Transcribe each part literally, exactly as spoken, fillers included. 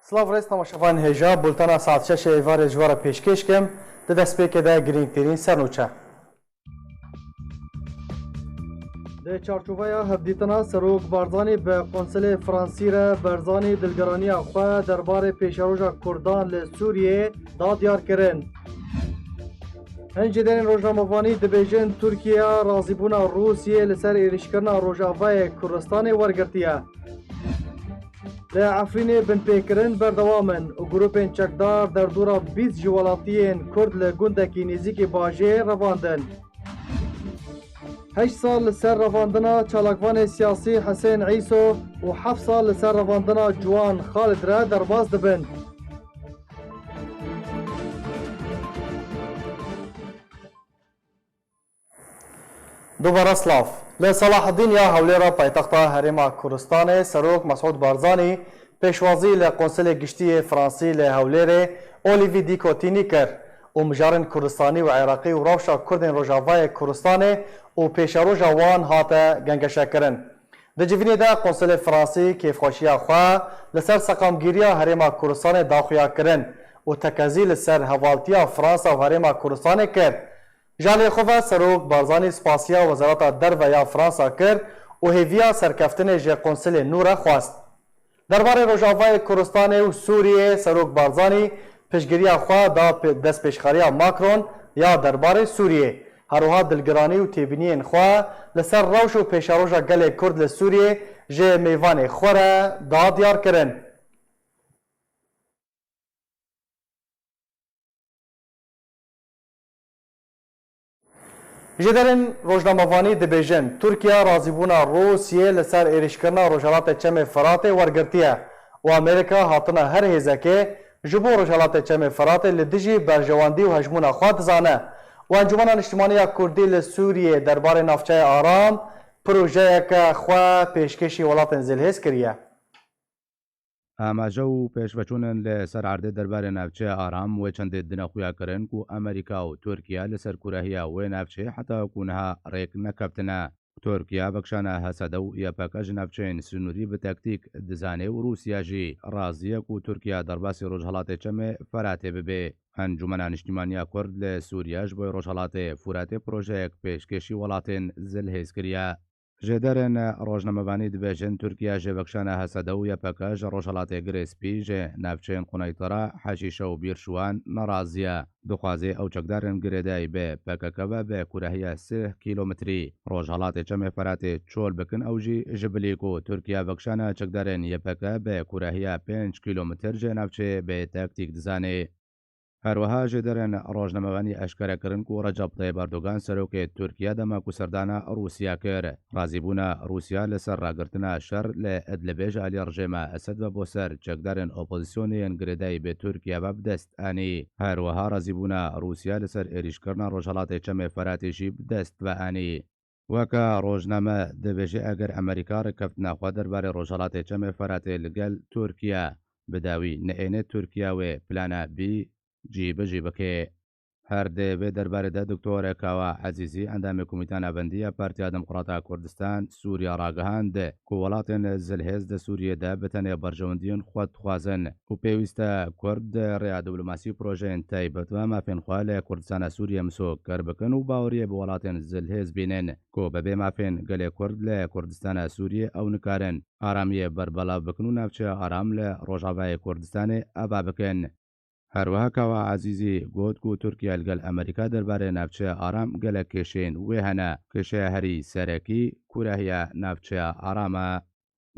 Silav rêz temaşevanên hêja, bultena saet şeş ê êvarê ji we re pêşkêş kim. Di destpêkê de girîngtirîn sernûçe. Di çarçoveya hevdîtina Serok Barzanî bi Konsilê Fransî re Barzanî dilgiraniya xwe derbarê pêşeroja Kurdan li Sûriyê da diyar kirin. Hin jêderên rojnamevanî dibêjin Tirkiye razîbûna Rûsiyê li ser êrîşkirina Rojavayê Kurdistanê wergirtiye. Li Efrînê binpêkirin berdewam in û grûpên çekdar derdora bîst ji welatiyên Kurd li gundekî nêzîkî bajêr revandin. Heşt sal li ser revandina çalakvanê siyasî Hisên Îso û heft sal li ser revandina Ciwan Xalid re derbas dibin. Dubare silav. Li Selaheddîn ya Hewlêra paytexta Herêma Kurdistanê Serok Mesûd Barzanî pêşwazî li Konsilê Giştî yê Fransî li Hewlêrê Olivier Dicotini kir û mijarên Kurdistanî û Iraqî û rewşa Kurdên Rojavayê Kurdistanê û pêşeroja wan hate gengeşekirin. Di civînê de Konsilê Fransî kêfxweşiya xwe li ser seqamgîriya Herêma Kurdistanê daxuya kirin û tekezî li ser hevaltiya Fransa û Herêma Kurdistanê kir. Ji aliyê xwe ve Serok Barzanî spasiya Wezareta Derve ya Fransa kir û hêviya serkeftinê ji konsilê nû re xwest. Derbarê Rojavayê Kurdistanê û Sûriyê Serok Barzanî piştgiriya xwe da pe-, destpêşxeriya Macron ya derbarê Sûriyê. Her wiha dilgiranî û têbîniyên xwe li ser rewş û pêşeroja gelê Kurd li Sûriyê ji mêvanê xwe re da diyar kirin. Jêderên rojnamevanî dibêjin, Tirkiye razîbûna Rûsiyê li ser êrîşkirina Rojhilatê Çemê Firatê wergirtiye û Amerîka hatina her hêzekê ji bo Rojhilatê Çemê Firatê li dijî berjewendî û hejmûna xwe dizane û Encûmena Niştimanî ya Kurdî li Sûriyê derbarê navçeyê aram projeyeke xwe pêşkêşî welatên zilhêz kiriye. Amaje û pêşveçûnên li ser erdê derbarê navçeya aram wê çendê dine xuya kirin ku Amerîka û Tirkiye li ser kurahiya wê navçeyê heta ku niha rêk nekevtine. Tirkiye vekişana H S D û Y P G ji navçeyên sinûrî bi taktîk dizane û Rûsya jî razî ye ku Tirkiye derbasî Rojhilatê Çemê Feratê bibe. Encûmena Niştîmaniya Kurd li Sûriye ji bo Rojhilatê Furatê projeyek pêşkêşî welatên zilhêz kiriye. Jêderên rojnamevanî dibêjin, Tirkiye ji vekişana H S D û Y P G ji Rojhilatê Girê Spî ji navçeyên Quneytira, Heşîşe û Bîrşiwan nerazî ye. Dixwaze ew çekdarên girêdayî bi P K K ve bi kûrehiya sih kîlometrî Rojhilatê Çemê Feratê çol bikin, ew jî ji bilî ku Tirkiye vekişana çekdarên Y P G bi kûrehiya pênc kîlometr ji navçeyê bi taktîk dizane. Her wiha jêderên rojnamevanî eşkere kirin ku Recep Tayyip Erdogan, serokê Tirkiye, dema ku serdana Rûsya kir, razîbûna Rûsya li ser ragirtina şer li Idlibê ji alî rejêma Esed ve bo ser çekdarên opozisyonê yên girêdayî bi Tirkiye ve bi dest anî. Her wiha razîbûna Rûsya li ser êrîşkirina Rojhilatê Çemê Feratê jî bi dest ve anî. Weke rojname dibêje, eger Amerîka rêkeftina xwe derbarê Rojhilatê Çemê Feratê li gel Tirkiye bi dawî neêne, Tirkiye wê plana B cîbicî bike. Her di vê derbarê de Doktor Kawa Ezîzî, endamê Komîta Navendî ya Partiya Demokrata Kurdistan Sûriye, ragihand ku welatên zilhêz di Sûriyê de bi tenê berjewendiyên xwe dixwazin û pêwîst e Kurd di rêya diplomasî û projeyên taybet ve mafên xwe li Kurdistana Sûriye misokir bikin û baweriyê bi welatên zilhêz bînin ku bebê mafên gelê Kurd li Kurdistana Sûriye ew nikarin aramiyê berbelav bikin û navçeya aram li Rojavayê Kurdistanê ava bikin. Her wiha Kawa Ezîzî got ku Tirkiye li gel Amerîka derbarê navçeya aram gelek kêşeyên wê hene. Kêşeya herî serekî kûrehiya navçeya aram e.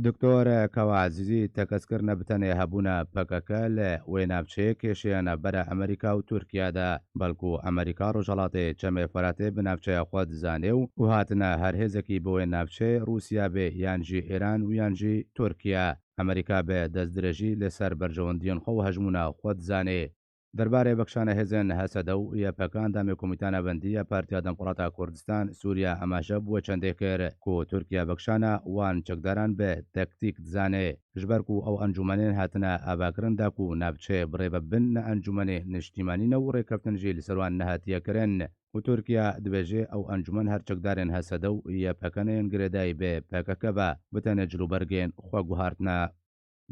Doktor Kawa Ezîzî tekez kir ne bi tenê hebûna P K K li wê navçeyê kêşeya navbera Amerîka û Tirkiye de, belku Amerîka Rojhilatê Çemê Feratê bi navçeya xwe dizane û, û hatina her hêzekî bi wê navçeyê Rûsya be yan jî Îran û yan jî Tirkiye. Amerîka bi destdirêjî li ser berjewendiyên xwe û hejmûna xwe dizane. Derbarê vekişana hêzên H S D û Y P G, endamê Komîta Navendî ya Partiya Demokrata Kurdistan Sûriye amaje bi wê çendê kir ku Tirkiye vekişana wan çekdaran bi taktîk dizane, ji ber ku ew encûmenên hatine avakirin da ku navçeyê bi rê ve bin ne encûmenê niştîmanî ne û rêkeftin jî li ser wan nehatiye kirin. Û Tirkiye dibêje, ew encûmen her çekdarên H S D û Y P G neyên girêdayî bi P K K ve, bi tenê cilûbergên xwe guhartine.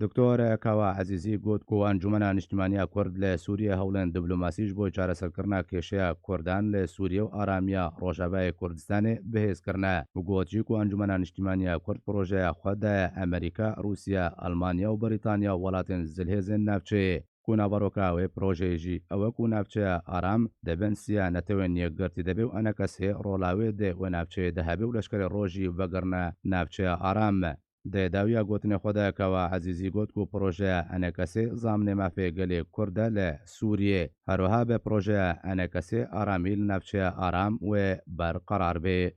Doktor Kawa Ezîzî got ku Encûmena Niştîmaniya Kurd li Sûriyê hewlên diplomasî ji bo çareserkirina kêşeya Kurdan li Sûriyê û aramiya Rojavayê Kurdistanê bihêz kirine û got jî ku Encûmena Niştîmaniya Kurd projeya xwe daye Amerîka, Rûsya, Almanya û Brîtanya û welatên zilhêzên navçeyê. Ku naveroka wê projeyê jî ew e ku navçeya Aram di bin siya Netewên Yekgirtî de be û enekesê rola wê di wê navçeyê de hebe û leşkerê rojî vegirine navçeya Aram. Di dawiya gotinê xwe de Kawa Ezîzî got ku projeya enekesê zaminê mafê gelê Kurd e li Sûriyê. Her wiha be projeya enekesê aramî li navçeya Aram wê berqerar bê.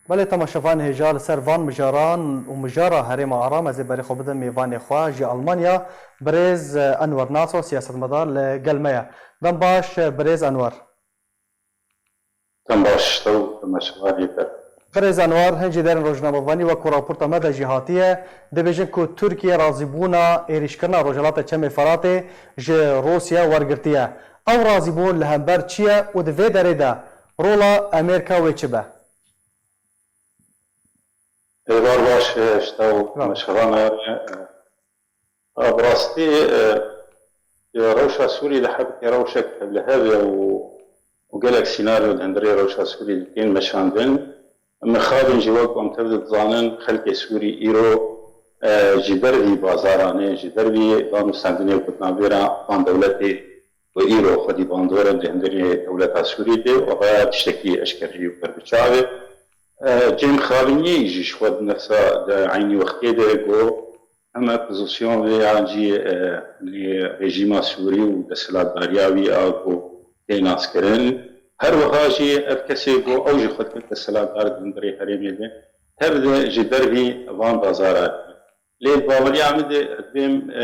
Belê temaşevan hêja li ser van mijaran û mijara herêma Aram ez ê berê xwe bidim mêvanê xwe ji Almanya, birêz Enwer Naso, siyasetmedar li gel me ye. Dem baş, birêz Enwer. Dem baş ji te û temaşevanê te. Birêz Enwer, hin jî derên rojnamevanî wek ku raporta me de jî hatiye, dibêjin ku Tirkiye razîbûna êrîşkirina Rojhilata Çemê Feratê ji Rûsya wergirtiye. Ew razîbûn li hember çi ye û di vê derê de rola Amerîka wê çi be? Êvar baş, e, ji te û Bravo. Meşxerana, e, e, bi rastî, e, e, rewşa Sûrî li hebkê rewşek hevlihev e û, û gelek sînaryo di hundirê rewşa Sûrî dikên meşandin. Mixabin jî wek ku em tev de dizanin, xelkê Sûrî îro, e, ji dervî bazaranê, ji dervî danûstendinê ku di navbêra van dewletê ku îro xwedî bandor in di hundirê dewleta Sûrî de, û ev tiştekî eşkereyî û berbiçav e. E, cem xabiniyê jî ji xwe di nefsa di eynî wextê de ku heme pozîsyon vê yan jî, e, rejîma Sûrî û desthilatdariya wî a ku tê naskirin. Her wiha jî ev kesê ku ew jî xwe dike desthilatdar di hundirê herêmê de, tev de ji dervî van bazara. Lê bi baweriya min de, ez dibêm, e,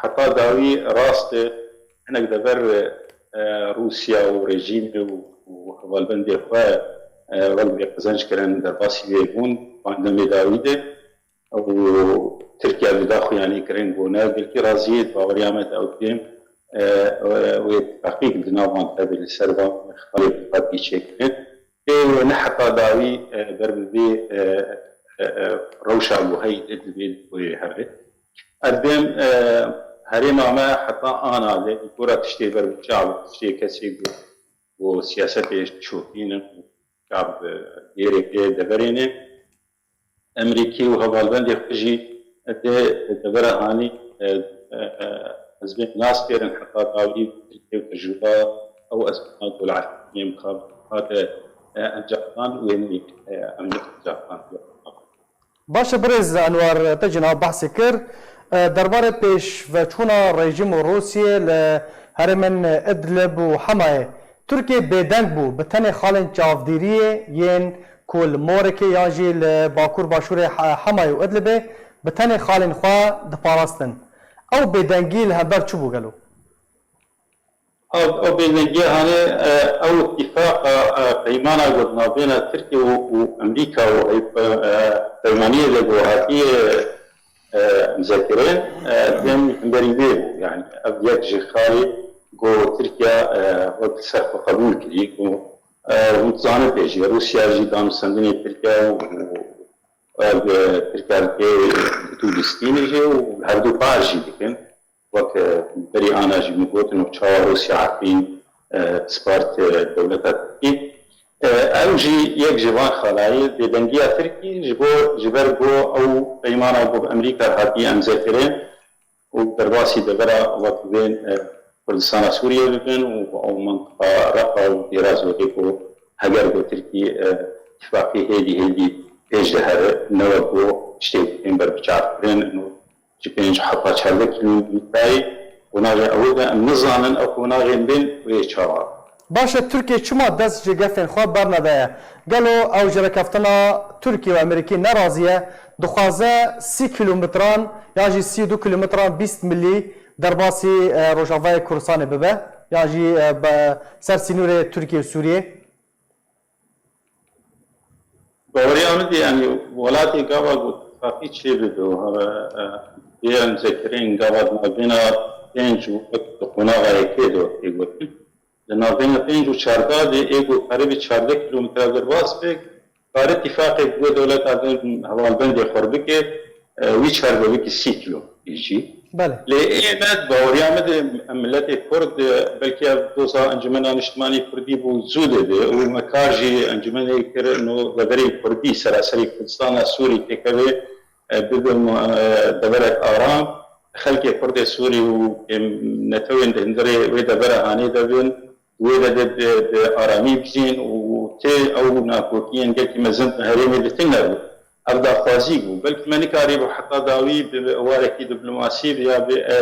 heta dawî rast e, hinek dever, e, Rûsya û rejîmê û, û hevalbendê xwe, e, wek bêqezenc kirin derbasî wê bûn, van demê dawî de. Û Tirkiye bi da xuyanî kirin ku ne, belkî raziyê di baweriya me de ew dibêm, e, e, wê tifaqîk di nav wan de be li ser van xalê bi hatî çêkirin. Ê wê ne heta dawî, e, ber bi vê, e, e, e, rewşa ku heyî de divê wê here. Ez dibêm, e, herêma me heta ana de, bi gora tiştê berbiçav, tiştê kesê ku, ku siyasetê şopîn in, çav, e, gêrê pê deverê ne. Emerîkî û hevalbendê xwe jî di devera hanî, e, e, e, ez bê nas kêrin heta dawî Tirkiye û tecrûba ew ez bina ku li Efrînê mixabin hate, e, encam dan wê nî, e, em ne encam dan. Baş e, birêz Enwer, te jî niha behsê kir. E, derbarê pêşveçûna rejîm û Rûsiyê li herêmên Idlib û Hemayê, Tirkiye bêdeng bû, bi tenê xalên çavdêriyê yên ku li Morekê yan jî li bakur başûrê He-, Hemayê û Idlibê bi tenê xalên xwe diparastin. Ew bêdengî li hember çi bû gelo? Ew, ew bêdengiya hanê, e, ew îtifaqa, e, peymana ku di navbêna Tirkiye û, û Amerîka û heyv-, e, peymaniyê de ku hatiye, e, imzekirin, e, dem hemberî wê bû. Yani ev yek ji xalê ku Tirkiye, e, wek ser xwe qebûl kirî ku, e, hûn dizanin pê jî Rûsya jî danûstendinê Tirkiye û, û, e, Tirkiye dike tu lîstînê jî û her du par jî dikin. Wek, e, berî ana jî min gotin û çawa Rûsya Efrîn, e, spart, e, dewleta Tirkî. E, ew jî yek ji van xalayê bêdengiya Tirkî ji bo, ji ber ku ew peymana ku bi Amerîka hatiye emzekirin û derbasî devera wek bên, e, Kurdistana Sûriyê bibin û ew mintiqa Reqa û Dêra Zorê ku heger ku Tirkî, e, tifaqî hêdî hêdî pêş dihere, ne wek ku tiştê bên berbiçavkirin û ji pênc heta çardeh kîlometrayê qonaxê ew de em nizanin ew qonaxên bên wê çawa. Baş e, Tirkiye çima dest ji gefên xwe bernedaye? Gelo ew ji rêkeftina Tirkiye û Amerîkî nerazî ye? Dixwaze sî kîlometran yan jî sî û du kîlometran bîst milî derbasî, e, Rojavayê Kurdistanê bibe yan jî, e, be ser sînorê Tirkiye û Sûriyê? Baweriya min de, yani, welatê gava ku tifaqî çêbibe û, e, e, bê emzekirin gava di navbêna pênc û wek di qonaxa yekê de tê gotin. Di navbêna pênc û çardeh de ê ku qeribî çardeh kîlometre derbas be, kare tîfaqê bi wê dewleta din hevalbendê xwe bike, e, wî çar be bike sî kilo jî. Belê. Lê ê me baweriya me de em miletê Kurd, e, belkî ev doza Encumena Niştimanî Kurdî bû zû de be û me kar jî encumê kir no deverê Kurdî seraserî Kurdistana Sûrî têkeve, e, bibe, e, deverek aram. Xelkê Kurdê Sûrî û êm netewên di hundirê wê devera hanê de bin, wê de de bi, bi aramî bijîn û tê ew nakokiyên gelkî mezin di herêmê de tune bû. Ev daxwazî bû. Belkî me nikarîbû heta dawî bi warekî diplomasî bi ya bi, e,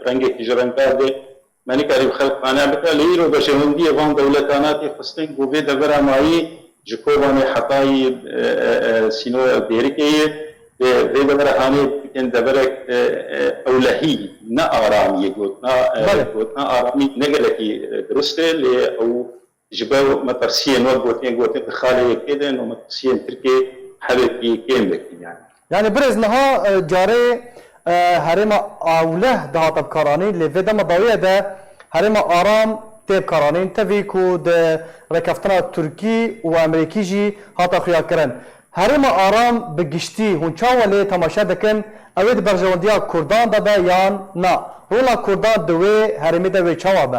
rengekî ji rengar de me nikarîbû xelk qane bike. Lê îro berjewendiyê van dewletana tê xistin ku vê devera mayî ji Kobanê hetayî, e, e, e, sînora Dêrikê ye. Vê, vê devera hanê bikin deverek, e, e, ewlehî, ne aramî ye gotina, e, Belê. gotina aramî ne gelekî, e, dirust e, lê ew ji ber metirsiyên wek gotin, gotin di xalê yekê de, no metirsiyên Tirkê hebekî kêm vekî yani. Yani birêz niha, e, carê, e, herêma Awleh dihate bikaranîn, lê vê dema dawiye de herêma Aram tê bikaranîn. Tevî ku di rêkeftina Tirkî û Amerîkî jî hate xuyakirin. Herêma Aram bi giştî hûn çawa lê temaşe dikin? Ew ê di berjewendiya Kurdan de be yan na? Rola Kurdan di wê herêmê de wê çawa be?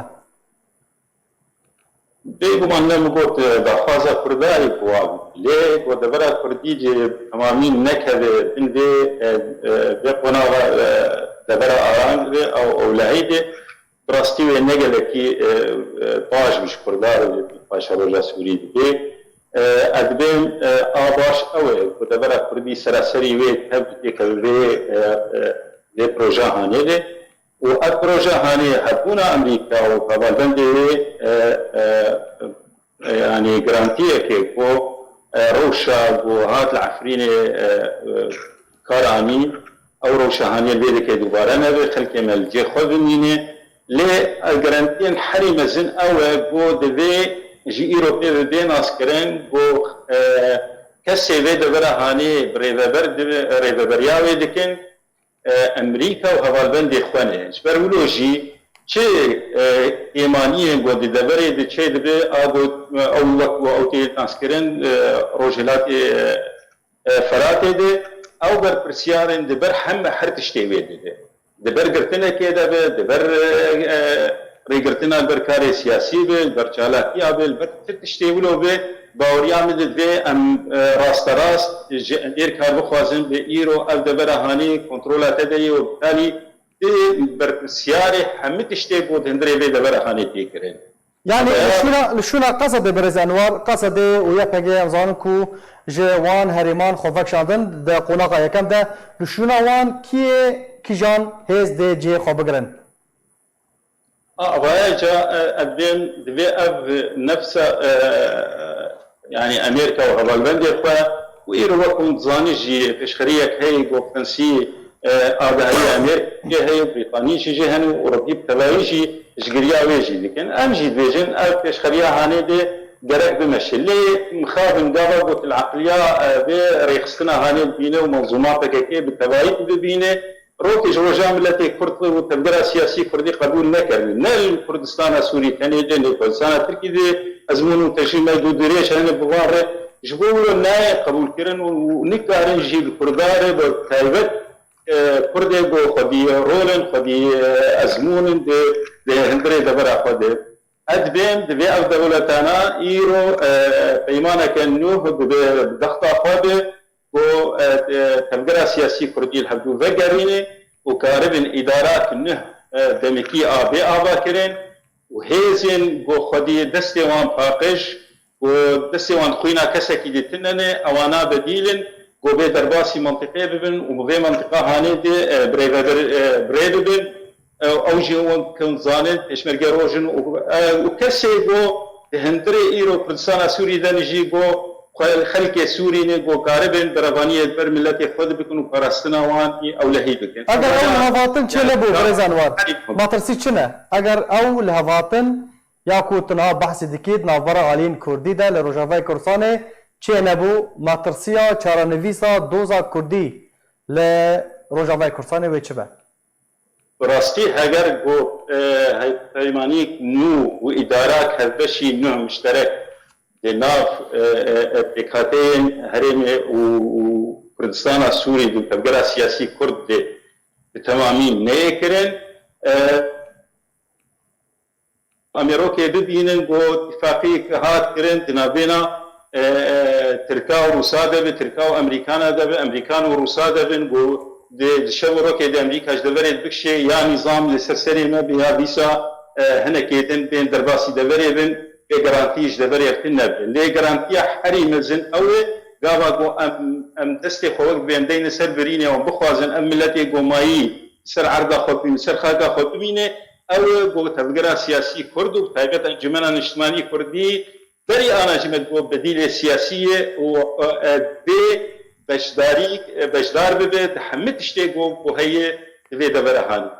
Bêguman ne min got, e, daxwaza Kurda yê ku wa bû. Lê ku devera Kurdî jî temamî nekeve bin vê, e, e, vê qonaxa, e, devera Aram de ew ewlehî de bi rastî wê ne gelekî, e, e, baş bû ji Kurda re paşeroja Sûrî dibê. E, ez dibêm, e, a baş ew e ku devera Kurdî seraserî wê tev têkeve vê, e, e, vê proja hanê de. Û ev proje hanê hebûna Amerîka û hevalbendê wê, e, e, e, yanî garantiyeke ku, e, rewşa ku hat li Efrînê, e, e, kar anî, ew rewşa hanê lê dike dubare nebe, xelkê me li cê xwe bimîne. Lê, e, garantiyên herî mezin ew e ku divê ji îro pê ve bê naskirin ku, e, kesê vê devera hanê bi rêveber dibe, rêveberiya wê dikin. e, Amerîka û hevalbendê xwe ne. Ji ber wilo jî çi, e, kêmaniyên ku di deverê de çêdibe, a ku, e, ew wek ku ew tê naskirin, e, Rojhilatê, e, e, Feratê de, ew berpirsiyarên di ber heme her tiştê wê de be. Di ber girtinekê de be, di ber, e, e, rêgirtina li ber karê siyasî be, li ber çalakiya be, li ber ti tiştê wilo be, baweriya min di vê em, e, rasterast ji Amerîka bixwazin, bi îro ev devera hanê kontrola te de ye û bitalî ti berpirsiyarê hemî tiştê ku di hundirê vê devera hanê tê kirin. Yani Ev li şûna, li şûna Qesedê birêz Enwar, Qesedê û Y P G em zanin ku ji wan herêman xwe vekişandin di qonaxa yekem de, li şûna wan kî yê kîjan hêz dê cihê xwe bigirin? A, vaya ca, e, ev bên, divê ev nefsa, e, yani Amerîka û hevalbendê xwe û îro wek hûn dizanî jî pêşxeriyek heye, goftensî, e, agahiyê Amerîkê heye, Brîtanî jî jê hene û Ewropî bi tevayî jî ji giriya wê jî dikin. Em jî dibêjin ev pêşxeriya hanê dê gerek bimeşe. Lê mixabin gava gotil eqliya, e, vê rêxistina hanê dibîne û menzûma P K K bi tevayî dibîne. Rokê ji roja miletê Kurd û tevgera siyasî Kurdî qebûl nekirin. Ne li Kurdistana Sûrî tenê de, ne Kurdistana Tirkî de ezmûn û tejrî me dû dirêj hene bi van re. Ji bo wilo nayê qebûlkirin û, û nikarin jî li Kurda re bi taybet, e, Kurdê ku xwedî rolin, xwedî, e, ezmûnin di, di hundirê devera xwe de. Ez dibêm divê ev dewletana îro, e, peymaneke nû dibe bi dexta xwe de ku, e, e, tevgera siyasî Kurdî li hevdû vegerîne û karibin îdarak nuh, e, demekî a bê avakirin û hêzên ku xwedî destê wan paqij û destê wan xwîna kesekî dî tune ne, ewana bedîl in ku bê derbasî mentiqê bibin û bi vê mentiqa hanê dê, e, birêveber, e, birê bibin. Ew, ew jî wek hûn zanin, pêşmerge roj in û, e, û kesê ku di hundirê îro Kurdistana Sûrî de ne jî ku xwe xelkê Sûrî ne ku karibin berevaniyê ber miletê xwe de bikin û parastina wan î ewlehî bikin. Eger ew Ew ya, lihevatin çê ya, nebû, ya, birêz Enwar, herî metirsî çi ne? Eger ew lihevatin ya ku tu niha behsî dikî di navbera aliyên Kurdî de li Rojavayê Kurdistanê çê nebû, metirsiya çarenivîsa doza Kurdî li Rojavayê Kurdistanê wê çi be? Bi rastî heger ku, e, hevpeymanîk nû û îdarak hevbeşî nû muşterek di nav, e, e, e, pêkhateyên herêmê û, û Kurdistana Sûrî di tevgera siyasî Kurd de bi temamî neyê kirin. E, em ê rokê bibînin ku tîfaqî hat kirin di navbêna, e, e, Tirka û Rûsa de bi, Tirka û Emerîkana de bi, Emerîkan û Rûsa de bin ku di, di şev û rokê de Emerîka ji deverê bikişê ya nîzam li ser serê me bi ya dîsa, e, hinekê din bên derbasî deverê bin, vê garantî ji deverê din nebe. Lê garantiya herî mezin ew e, gava ku em, em destê xwe wek dibên deyne ser birînê û bixwazin ev miletê ku mayî ser erda xwe bimîne, ser xaka xwe bimîne, ew e ku tevgera siyasî Kurd û bi taybet Encumena Niştimanî Kurdî berî ana jî me digot bedîlê siyasî ye û, e, e, bê beşdarî, e, beşdar bibe di hemî tiştê ku, ku heye di vê devera hanê.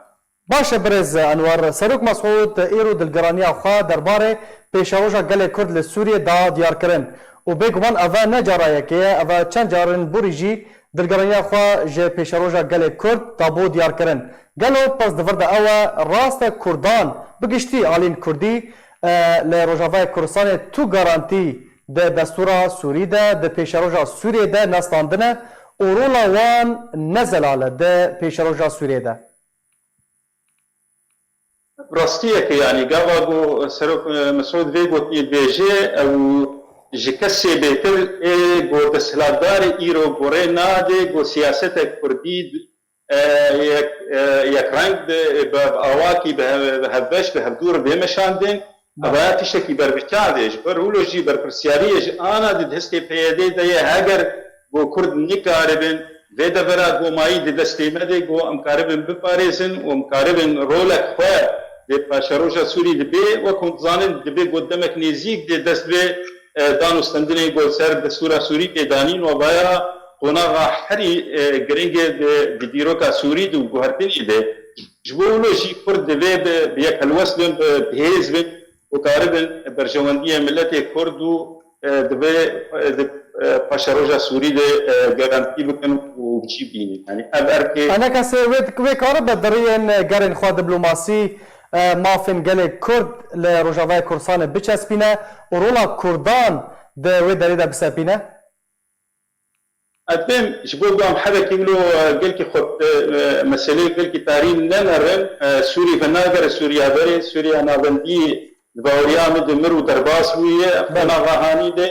Baş e birêz Enwer. Serok Mesûd îro dilgiraniya xwe derbarê pêşeroja gelê Kurd li Sûriyê da diyarkirin û bêguman ev e ne cara yekê ye, ev e çend carin borî jî dilgiraniya xwe ji pêşeroja gelê Kurd dabû diyarkirin. Gelo pez di vir de ew e, rast e Kurdan, bi giştî alîn Kurdî, e, li Rojavayê Kurdistanê tu garantî di destûra Sûrî de, di pêşeroja Sûriyê de ne standine û rola wan ne zelal e di pêşeroja Sûriyê de? Rastiyek e, yanî gava ku Serok, e, Mesûd vê gotinê dibêje, ew ji kesê bêtir ê ku desthilatdar e îro gorê nade ku siyasetek Kurdî, e, yek, e, yekreng bi, bi awakî bi hev-, bi hevbeş, bi hevdûr bê meşandin. Evaya tiştekî berbiçav e. Ji ber wilo jî berpirsyariyê ji ana di destê P Y D de ye. Heger ku Kurd nikaribin vê devera ku mayî di destê me de ku em karibin biparêzin û em karibin rolek xwe di paşeroja Sûrî dibê, wek hûn dizanin, dibê ku demek nêzîk dê dest bi, e, dan û stendinên ku li ser destûra Sûrî tê danîn û vaya qonaxa herî, e, giring e di, di dîroka Sûrî de û guhertinê de. Ji bo wilo jî Kurd divê bi, bi yek helwest bin, bi, bi hêz bin û karibin berjewendiyê miletê Kurd û, e, divê, e, di, e, paşeroja Sûrî de, e, garantî bikin û bi cî bînin. Yanî ev erkê Ene kesê wê, wê karibe di riyên gerên xwe diplomasî, e, mafên gelê Kurd li Rojavayê Kurdistanê biçespîne û rola Kurdan di wê derê de bisepîne? Ez dibêm ji bo ku em hebekî wilo, e, gelkî xwe, e, e, meseleyê gelkî tarî nenerin, e, Sûrî venagere Sûriya berê, Sûriya navendî di baweriya min de mir û derbas bûye, Belê. Qonaxa hanî de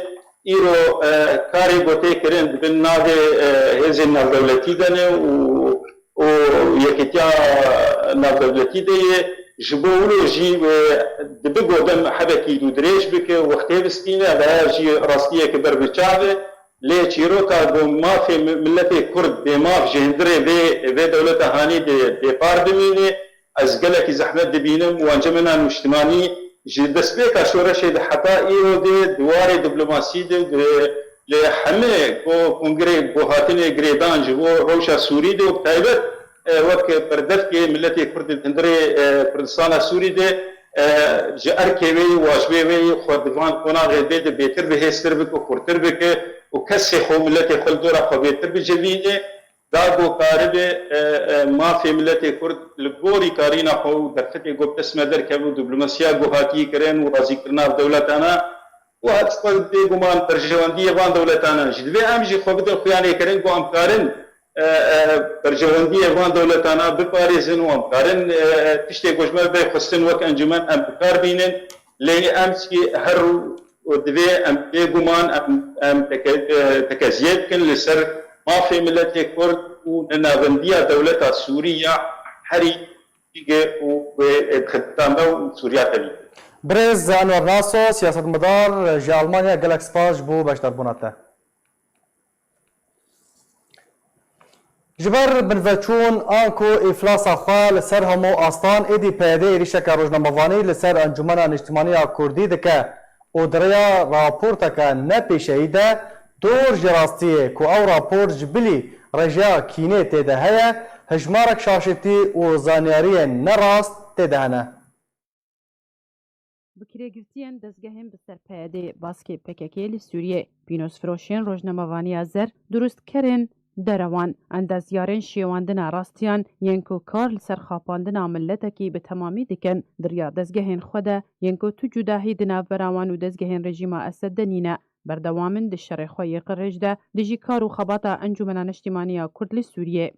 îro, e, karê ku tê kirin di bin navê, e, hêzên navdewletî de ne û û yekîtiya navdewletî de ye. Ji bo wilo jî wê dibe ku dem hebekî dûdirêj bike, wextê bistîne, ev jî rastiyeke ber bi çav e. Lê çîroka ku mafê mi-, miletê Kurd bê maf ji hundirê vê, vê dewleta hanî de bêpar bimîne, ez gelekî zehmet dibînim û encamena niştimanî ji destpêka şoreşê de heta îro de di warê diplomasî de, di, li hemî ko-, kongre, guhatinê girêdan ji bo rewşa Sûrî de û bi taybet, e, wek berdevkê miletê Kurd di hundirê, e, Kurdistana Sûrî de, e, ji erkê wê yî, wajibê wê yî xwe di van qonaxê bê de bêtir bihêztir bike û xurtir bike û kesê xwe û miletê xwe li dora xwe bêtir bicivîne. Da ku karibe, e, e, mafê miletê Kurd li gorî karîna xwe û derfetê ku bi dest me derkeve û diplomasiya ku hatiyî kirin û razîkirina ev dewletana û her çi xwe bêguman berjewendiyê van dewletana jî divê em jî xwe bidin xuyanê kirin ku em karin, e, e, berjewendiyê van dewletana biparêzin û em karin, e, tiştê ku ji me bê xwestin wek encûmen em bi kar bînin. Lê em jî her û divê em bêguman em, em teke-, e, tekeziyê bikin li ser mafê miletê Kurd û nenavendiya dewleta Sûrî ya herî bige û wê, e, xidmeta me û Sûriya tevî. Birêz Enwer Naso, siyasetmedar ji Almanya, gelek spas ji bo beşdarbûna te. Ji ber binveçûn anku îflasa xwe li ser hemû astan, êdî P Y D êrîşeke rojnamevanî li ser Encûmena Niştimanî ya Kurdî dike û di rêya raporteke ne pêşeyî de dor ji rastiyê ku ew raport ji bilî rêjeya kînê tê de heye, hejmarek şaşitî û zanyariyên ne rast tê de hene. Bi kirêgirtiyên dezgehên bi ser P Y D, baskê P K K li Sûriyê, pînozfiroşên rojnamevaniya zer, durustkerên Derewan, endezyarên şêwandina rastiyan yên ku kar li ser xapandina miletekî bi temamî dikin, di riya dezgehên xwe de yên ku tu cudahî di navbera wan û dezgehên rejîma Esed de nîne, berdewam in di şerê xwe yê qirêj de dijî kar û xebata Encûmena Neştîmaniya Kurd li Sûriyê.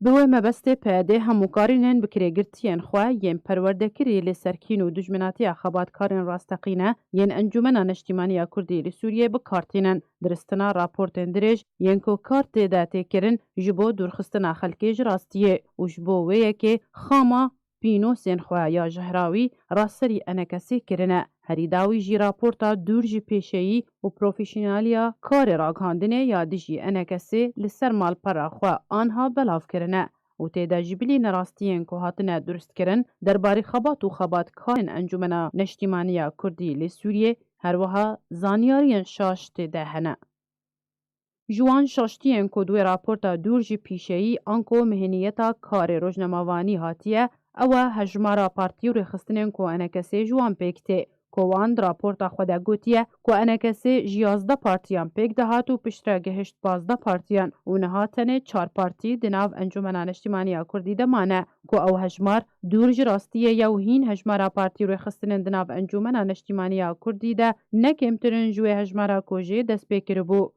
Bi wê mebestê P Y D hemû karînên bi kirêgirtiyên xwe yên perwerdekirî li ser kîn û dijminatiya xebatkarên rasteqîne yên Encûmena Neştîmaniya Kurdî li Sûriyê bi kar tînin. Diristina raportên dirêj yên ku kar tê de tê kirin ji bo dûrxistina xelkê ji rastiyê û ji bo wê yekê xama pînosên xwe ya jehrawî raserî enekesê kirine. Herî dawî jî raporta dûr ji pêşeyî û profesyoneliya karê ragihandinê ya dijî enekesê li ser malpera xwe anha belav kirine û tê de ji bilî nerastiyên ku hatine durustkirin derbarê xebat û xebatkarên Encûmena Neştîmaniya Kurdî li Sûriyê, her wiha zanyariyên şaş tê de hene. Ji wan şaştiyên ku di wê raporta dûr ji pîşeyî anko miheniyeta karê rojnamevanî hatiye, ew e hejmara partî û rêxistinên ku enekesê ji wan pêk tê, ku wan di raporta xwe de gotiye ku enekesê ji yazdeh partiyan pêk dihat û piştre gihişt pazdeh partiyan û niha tenê çar partî di nav Encûmena Neştîmaniya Kurdî de mane, ku ew hejmar dûr ji rastiyê ye û hîn hejmara partî û rêxistinên di nav Encûmena Neştîmaniya Kurdî de ne kêmtir in ji wê hejmara ku jê dest pê kiribû.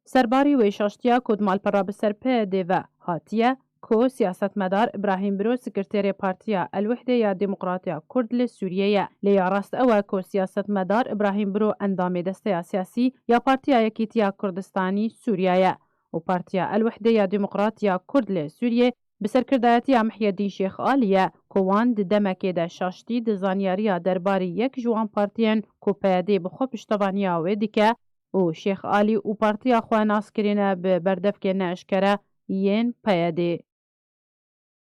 Serbarî wê şaştiya ku di malpera bi ser P Y D ve hatiye, ku siyasetmedar Îbrahîm Biro sekreterê Partiya El Wehde ya Demokratiya Kurd li Sûriyê ye. Lê ya rast ew e ku siyasetmedar Îbrahîm Biro endamê desteya siyasî ya Partiya Yekîtiya Kurdistanî Sûriya ye û Partiya El Wehde ya Demokratiya Kurd li Sûriyê bi serkirdayetiya Mihyedîn Şêx Alî ye, ku wan di demekê de şaştî di zanyariya derbarî yek ji wan partiyên ku P Y D bi xwe piştevaniya wê dike û Şêx Alî û partiya xwe nas kirine bi berdevkên neeşkere yên P Y D.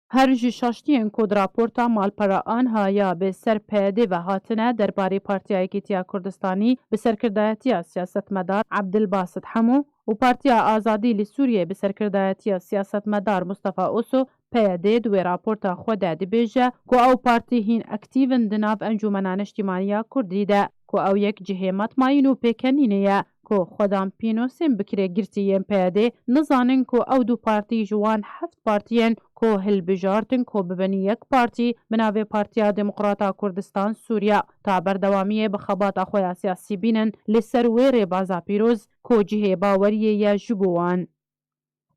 Her ji şaştiyên ku di raporta malpera anha ya bi ser P Y D ve hatine derbarê Partiya Yekîtiya Kurdistanî bi serkirdayetiya siyasetmedar Abdilbasit Hemo û Partiya Azadî li Sûriyê bi serkirdayetiya siyasetmedar Mustafa Oso, P Y D di wê raporta xwe de dibêje ku ew partî hîn aktîv in di nav Encûmena Neştîmaniya Kurdî de, ku ew yek cihê matmayîn û pêkenînê ye, ku xwedan pînosên bi kirêgirtî yên P Y D nizanin ku ew du partî ji wan heft partiyên ku hilbijartin ku bibin yek partî bi navê Partiya Demokrata Kurdistan Sûriya ta berdewamiyê bi xebata xwe ya siyasî bînin li ser wê rêbaza pîroz ku cihê baweriyê ye ji bo wan.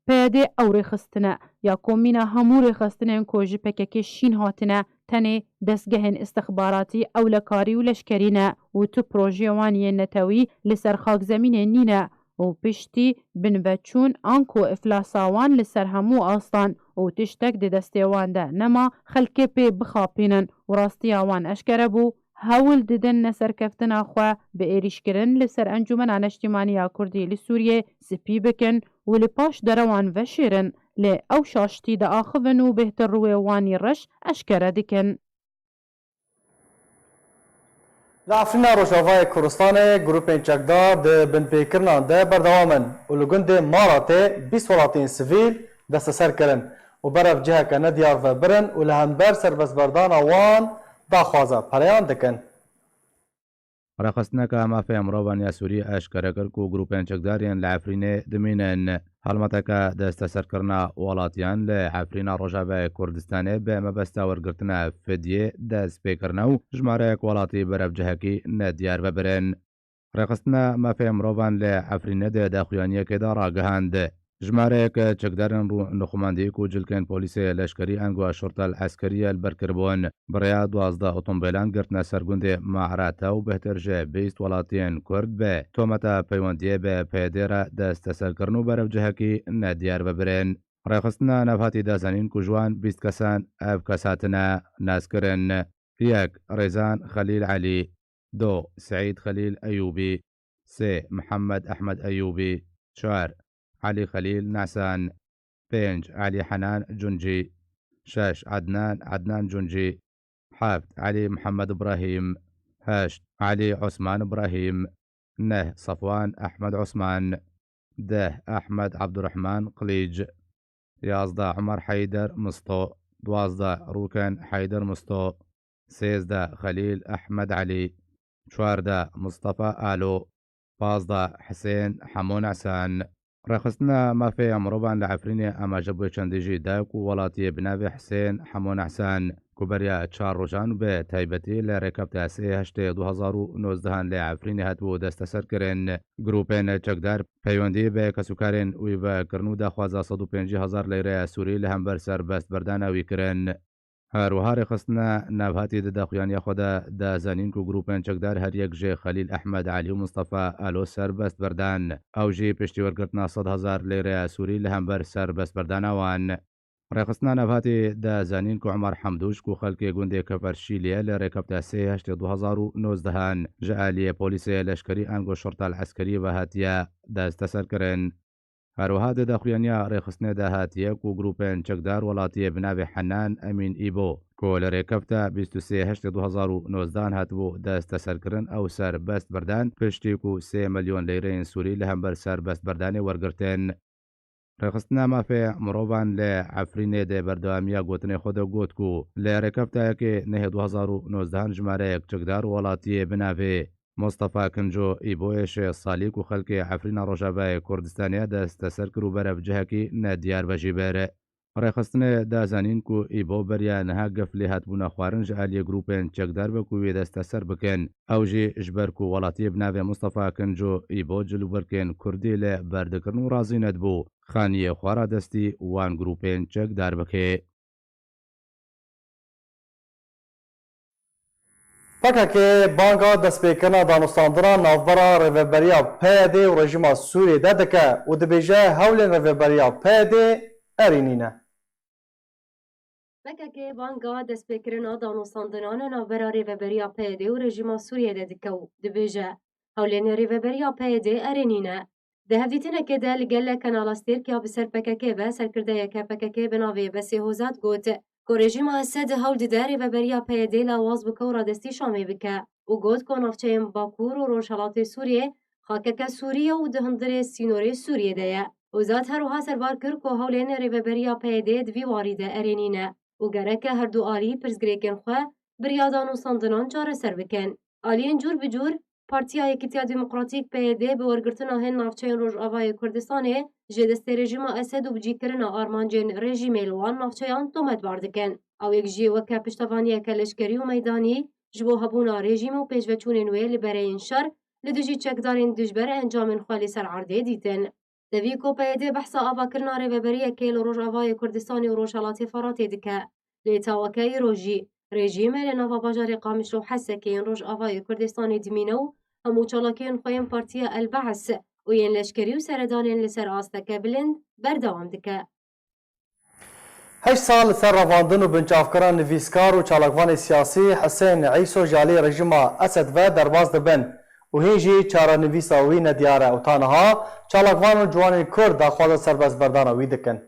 P Y D ew rêxistin e ya ku mîna hemû rêxistinên ku ji P K K şîn hatine, tenê dezgehên îstixbaratî, ewlekarî û leşkerî ne û tu projeyê wan yên netewî li ser xakzemînê nîne û piştî binveçûn anku îflasa wan li ser hemû astan û tiştek di destê wan de nema xelkê pê bixapînin û rastiya wan eşkere bû, hewl didin neserkeftina xwe bi êrîşkirin li ser Encûmena Neştîmaniya Kurdî li Sûriyê spî bikin û li paş derewan veşêrin, lê ew şaştî diaxivin û bêhtir rûyê wanî reş eşkere dikin. Li Efrîna Rojavayê Kurdistanê grûpên çekdar di binpêkirinan de berdewam in û li gundê Maratê bîst welatiyên sivîl desteser kirin û berev ciheke nediyar ve birin û li hember serbestberdana wan daxwaza pereyan dikin. Rêxistineke mafê mirovan ya Sûrî eşkere kir ku grûpên çekdar yên li Efrînê dimînin. Helwesteke desteserkirina welatiyan li Efrîna Rojavayê Kurdistanê bi mebesta wergirtina fidyê dest pê kirine û jimareyek welatî berev cihekî nediyar ve birin. Rêxistina mafê mirovan li Efrînê di daxuyaniyekê de ragihand. Jimareyek çekdarên rûnixumandî ku cilkên polîsê leşkerî ango şortel eskeriye li ber kiribûn, bi rêya duwazdeh otomobîlan girtine ser gundê Mahrate û bêhtir ji bîst welatiyên Kurd bi tometa peywendiyê bi P Y D re desteserkirin û berevcihekî nediyar ve birin. Rêxistina nav hatî dazanîn ku ji wan bîst kesan ev kes hatine naskirin. Yek, Rêzan Xelîl Elî. Du, Seîd Xelîl Eyûbî. Sê, Mihemed Ehmed Eyûbî. Çar, Elî Xelîl Nesan. Pênc, Elî Henan Cuncî. Şeş, Ednan Ednan Cuncî. Heft, Elî Mihemed Ibrahîm. Heşt, Elî Osman Ibrahîm. Neh, Safwan Ehmed Osman. Deh, Ehmed Abdurrahman Qilîc. Yazdeh, Umar Heyder Misto. Duwazdeh, Rûken Heyder Misto. Sêzdeh, Xelîl Ehmed Elî. Çardeh, Mistefa Alo. Pazdeh, Hisên Hemo Nesan. Rêxistina mafê mirovan li Efrînê amaje bûye çendî jî dayik û welatiyê bi navê Hisên Hemon Ehsen, ku beriya çar rojan bi taybetî li rêkefta sê heştê du hezar û nozdehan li Efrînê hatibû desteserkirin. Grûpên çekdar peywendî bi kesûkarên wî ve kirin û daxwaza sed û pêncî hezar leyreya Sûrî li hember serbestberdana wî kirin. Her wiha rêxistina navhatî di daxuyaniya xwe de da zanîn ku grûpên çekdar her yek ji Xelîl Ehmed Elî û Mistefa Alo serbest berdan. Ew jî piştî wergirtina sed hezar leyreya Sûrî li hember serbest berdana wan. Rêxistina navhatî da zanîn ku Umar Hemdûş ku xelkê gundê Kefer Şîlê ye li rêkefta sê heştê du hezar û nozdehan ji aliyê polîsê leşkerî ango şorta eskerî ve hatiye desteserkirin. Her wiha di daxuyaniya rêxistinê de hatiye ku grûpên çekdar welatiyê bi navê Henan Emîn Îbo, ku li rêkefta bîst û sê heştê du hezar û nozdehan hatibû desteserkirin, ew serbest berdan, piştî ku sê milyon leyreyên Sûrî li hember serbestberdanê wergirtin. Rêxistina mafê mirovan li Efrînê di berdewamiya gotinê xwe de got ku li rêkefta yekê nehê du hezar û nozdehan jimareyek çekdar welatiyê bi navê Mustafa Kinco Îboyê ji salî ku xelkê Efrîna Rojavayê Kurdistanê ya desteser kir û berev cihekî nediyar ve jî bir. Rêxistinê da zanîn ku Îbo beriya niha gef lê hatibûna xwarin ji aliyê grûpên çekdar ve ku wê desteser bikin. Ew jî ji ber ku welatiyê bi navê Mustafa Kinco Îbo cilûbergên Kurdî li berdikirin û razî nedibû, xaniyê xwe radestî wan grûpên çekdar bike. P K K banga destpêkirina danûstandina navbera rêveberiya P Y D û rejîma Sûriyê de dike û dibêje hewlên rêveberiya P Y D erênî ne. P K K banga destpêkirina danûstandinana navbera rêveberiya P Y D û rejîma Sûriyê de dike û dibêje, hewlên rêveberiya P Y D erênî ne. Di hevdîtinekê de li gel Kanala Stêrk ya bi ser P K K ve serkirdeyeke P K K bi navê Besê Hozat got ku rejîma Esed hewl dide rêveberiya P Y D lawaz bike û radestî Şamê bike û got ku navçeyên Bakur û Rojhelatê Sûriyê xakeke Sûrî ye û di hundirê sînorê Sûriyê de ye. Hozat her wiha serbar kir ku hewlên rêveberiya P Y D di vî warî de erênî ne û gereke her du alî pirsgirêkên xwe bi riya danûstandinan çareser bikin. Aliyên cûr bi cûr, Partiya Yekîtiya Demokratîk, P Y D, bi wergirtina hin navçeyên Rojavayê Kurdistanê ji destê rejîma Esed û bicîkirina armancên rejîmê li wan navçeyan tometbar dikin. Ew yek jî weke piştevaniyeke leşkerî û meydanî ji bo hebûna rejîm û pêşveçûnên wê li bereyên şer li dijî çekdarên dijber encamên xwe li ser erdê dîtin. Tevî ku P Y D behsa avakirina rêveberiyekê li Rojavayê Kurdistanê û Rojhelatê Feratê dike. Lê ta weke îro jî rejîm li nava bajarê Qamişlo û Hesekê yên Rojavayê Kurdistanê dimîne û hemû çalakiyên xwe yên Partiya El Be's û yên leşkerî û seredanên li ser asteke bilind berdewam dike. Heşt sal li ser revandin û binçavkirina nivîskar û çalakvanê siyasî Hisên Îso ji alî rejîma Esed ve derbas dibin û hîn jî çarenivîsa wî nediyar e û ta niha çalakvan û ciwanên Kurd daxwaza serbestberdana wî dikin.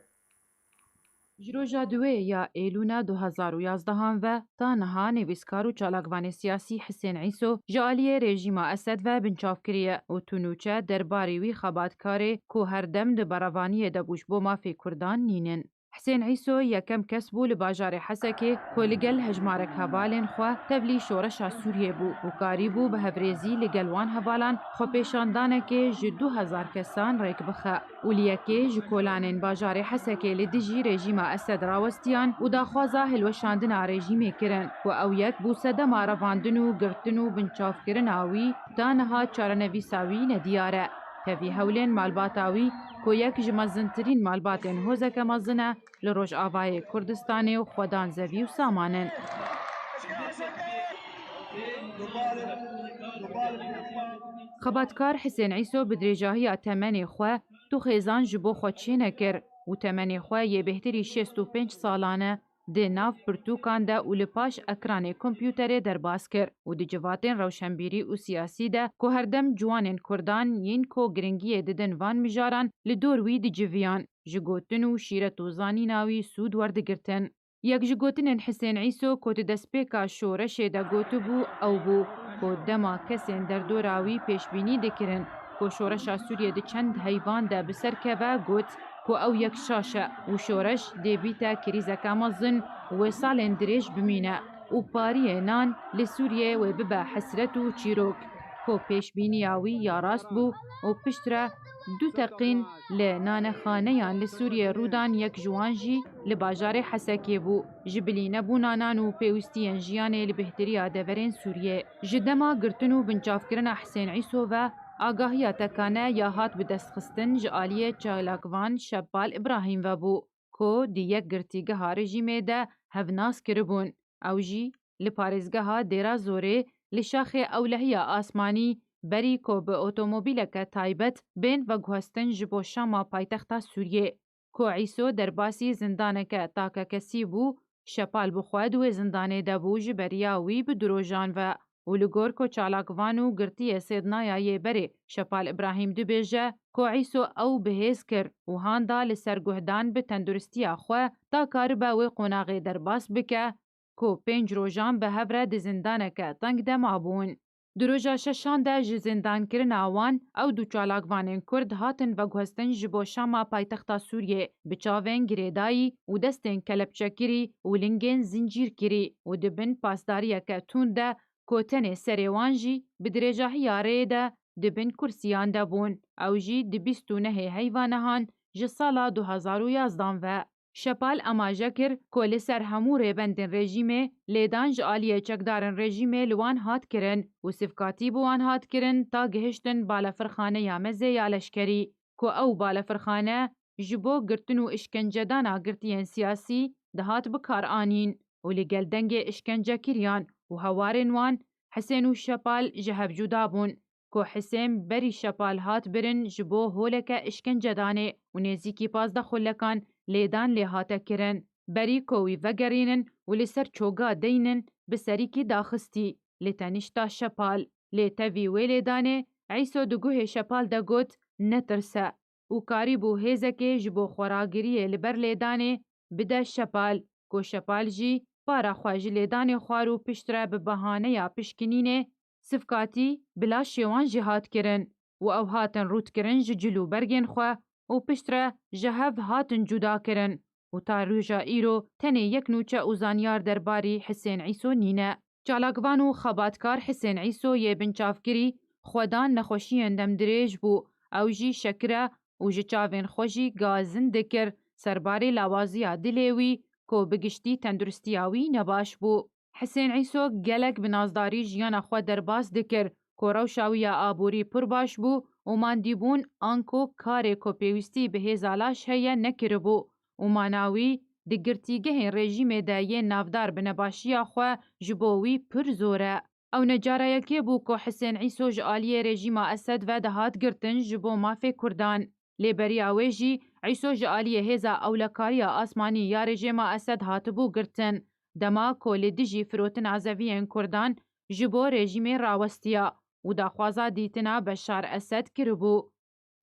Ji roja duwê ya Êlûna du hezar û yazdehan ve ta niha nivîskar û çalakvanê siyasî Hisên Îso ji aliyê rejîma Esed ve binçav kiriye û tu nûçe derbarê wî xebatkarê ku her dem di berevaniyê de bû ji bo mafê Kurdan nînin. Hisên Îso yekem kes bû li bajarê Hesekê ku li gel hejmarek hevalên xwe tevlî şoreşa Sûriyê bû û karîbû bi hevrêzî li gel wan hevalan xwepêşandanekê ji du hezar kesan rêk bixe û li yekê ji kolanên bajarê Hesekê li dijî rejîma Esed rawestiyan û daxwaza hilweşandina rejîmê kirin ku ew yek bû sedema revandin û girtin û binçavkirina wî ta niha çarenivîsa wî nediyar e. Tevî hewlên malbata wî ku yek ji mezintirîn malbatên hozeke mezin e li Rojavayê Kurdistanê û xwedan zevî û saman in. Xebatkar Hisên Îso bi dirêjahiya temenê xwe tu xêzan ji bo xwe çênekir û temenê xwe yê bêhtirî şêst û pênc salan e di nav pirtûkan de û li paş ekranê kompûterê derbas kir û di civatên rewşenbîrî û siyasî de ku herdem ciwanên Kurdan yên ku giringiyê didin van mijaran li dor wî diciviyan, ji gotin û şîret û zanîna wî sûd werdigirtin. Yek ji gotinên Hisên Îso ku di destpêka şoreşê de gotibû ew bû ku dema kesên derdora wî pêşbînî dikirin ku şoreşa Sûriyê di çend heyvan de bi ser keve, got ku ew yek şaş e û şoreş dê bîte krîzeke mezin û wê salên dirêj bimîne û pariyê nan li Sûriyê wê bibe hesret û çîrok, ku pêşbîniya wî ya rast bû û piştre Du teqîn li nanexaneyan li Sûriyê rû dan, yek ji wan jî li bajarê Hesekê bû. Ji bilî nebûna nan û pêwîstiyên jiyanê li bêhtiriya deverên Sûriyê. Ji dema girtin û binçavkirina Hisên Îso ve, agahiya tekane ya hat bi dest xistin ji aliyê çalakvan Şepal Îbrahîm ve bû, ku di yek girtîgeha rejîmê de hevnas kiribûn. Ew jî li parêzgeha Dêra Zorê li şaxê ewlehiya asmanî, berî ku bi otomobîleke taybet bên veguhestin ji bo Şama paytexta Sûriyê. Ku Îso derbasî zindaneke takekesî bû, Şepal bi xwe di wê zindanê de bû, ji beriya wî bi du rojan ve. Û li gor ku çalakvan û girtiyê Sêdnaya yê berê Şepal Îbrahîm dibêje, ku Îso ew bi hêz kir û han da li ser guhdan bi tenduristiya xwe ta karibe wê qonaxê derbas bike, ku pênc rojan bi hev re di zindaneke teng de mabûn. Di roja şeşan de ji zindankirina wan, ew du çalakvanên Kurd hatin veguhestin ji bo Şama paytexta Sûriyê, bi çavên girêdayî û destên kelepçekirî û lingên zincîrkirî û di bin pasdariyeke tund de, ku tenê serê wan jî bi dirêjahiya rêyê de di bin kursiyan de bûn. Ew jî di bîst û nehê heyva nehan ji sala du hezar û yazdan ve. Şepal amaje kir ku li ser hemû rêbendên rejîmê lêdan ji aliyê çekdarên rejîmê li wan hat kirin û sivkatî bi wan hat kirin ta gihiştin balefirxaneya mezê ya leşkerî, ku ew balefirxane ji bo girtin û îşkencedana girtiyên siyasî dihat bikaranîn û li gel dengê îşkencekiriyan û hewarên wan, Hisên û Şepal ji hev cuda bûn. Ku Hisên berî Şepal hat birin ji bo holeke îşkencedanê û nêzîkî pazdeh xulekan lêdan lê hate kirin. Berî ku wî vegerînin û li ser çoga deynin, bi serîkî daxistî li tenişta Şepal. Lê tevî wê lêdanê Îso di guhê Şepal de got, "Netirse." Û karîbû hêzekê ji bo xweragiriyê li ber lêdanê bide Şepal, ku Şepal jî para xwe ji lêdanê xwar û piştre bi behaneya pişkinînê sivkatî bi laşê wan jî hat kirin û ew hatin rûtkirin ji cil û bergên xwe û piştre ji hev hatin cuda kirin û ta roja îro tenê yek nûçe û zanyar derbarî Hisên Îso nîne. Çalakvan û xebatkar Hisên Îso yê binçavkirî xwedan nexweşiyên demdirêj bû. Ew jî şekire û ji çavên xwe jî gazin dikir, serbarê lawaziya dilê wî ku bi giştî tenduristiya wî nebaş bû. Hisên Îso gelek bi nazdarî jiyana xwe derbas dikir, ku rewşa wî ya aborî pir baş bû û mandîbûn anku karê ku pêwîstî bi hêza laş heye nekiribû û mana wî di girtîgehên rejîmê de yên navdar bi nebaşiya xwe ji bo wî pir zor e. Ew ne cara yekê bû ku Hisên Îso ji aliyê rejîma Esed ve dihat girtin ji bo mafê Kurdan. Lê beriya wê jî Îso ji aliyê hêza ewlekariya asmanî ya rejîma Esed hatibû girtin, dema ku li dijî firotina zeviyên Kurdan ji bo rejîmê rawestiya û daxwaza dîtina Beşar Esed kiribû.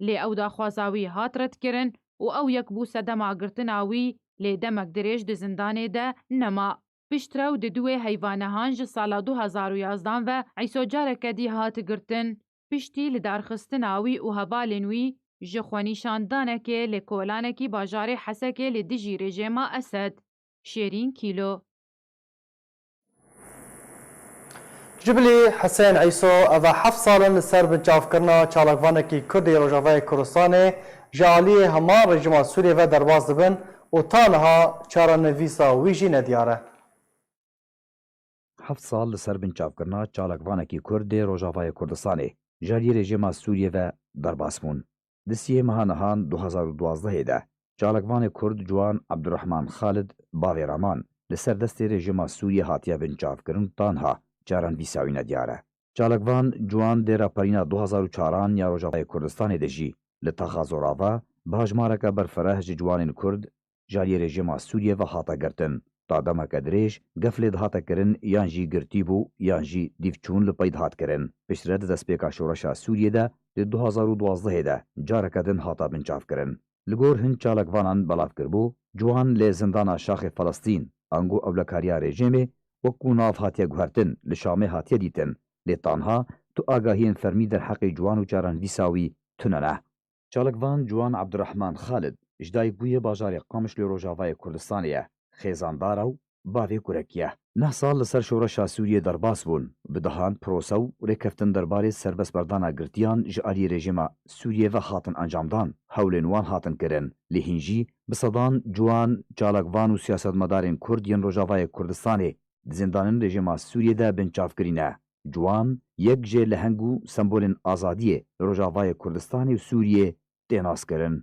Lê ew daxwaza wî hat redkirin û ew yek bû sedema girtina wî, lê demek dirêj di zindanê de nema. Piştre û di duwê heyvanehan ji sala du hezar û yazdan ve Îso careke dî hat girtin. Piştî li darxistina wî û hevalên wî ji xwenîşandanekê li kolanekî bajarê Hesekê li dijî rejîma Esed. Şêrîn Kîlo. Ji bilî Hisên Îso, ev e heft sal in li ser binçavkirina çalakvanekî Kurd ê Rojavayê Kurdistanê ji aliyê hema rejîma Sûriyê ve derbas dibin û ta niha çarenivîsa wî jî nediyar e. Heft sal li ser binçavkirina çalakvanekî Kurd ê Rojavayê Kurdistanê ji aliyê rejîma Sûriyê ve derbas bûn. Di siyê meha nihan du hezar û duwazdehê de çalakvanê Kurd Ciwan Ebdurehman Xalid, bavê Raman, li ser destê rejîma Sûriyê hatiye binçavkirin û ta niha çarenivîsa wî nediyar e. Çalakvan Ciwan dê raperîna du hezar û çaran ya Rojavayê Kurdistanê de jî li taxa Zorava bi hejmareke berfireh ji ciwanên Kurd ji aliyê rejîma Sûriyê ve hate girtin. Ta demeke dirêj gef lê dihate kirin yan jî girtî bû yan jî dîv çûn li pey dihat kirin. Piştre di destpêka şoreşa Sûriyê de di du hezar û duwazdehê de careke din hate binçavkirin. Li gor hin çalakvanan belav kiribû, Ciwan li zindana Şaxê Felestîn, ango ewlekariya rejîmê, wekû nav hatiye guhertin, li Şamê hatiye dîtin, lê tanha tu agahiyên fermî derheqê Ciwan û çarenivîsa wî tune ne. Çalakvan Ciwan Ebdurehman Xalid ji Dayikbûyê bajarê Qamişlo Rojavayê Kurdistanê ye. Xêzandar e û bavê kurekî ye. Neh sal li ser şoreşa Sûriyê derbas bûn. Bi dehan prose û rêkeftin derbarê serbestberdana girtiyan ji aliyê rejîma Sûriyê ve hatin encamdan. Hewlên wan hatin kirin. Lê hîn jî bi sedan ciwan, çalakvan û siyasetmedarên Kurd yên Rojavayê Kurdistanê di zîndanên rejîma Sûriyê de binçavkirî ne. Ciwan yek ji leheng û sembolên azadiyê li Rojavayê Kurdistanê û Sûriyê tê naskirin.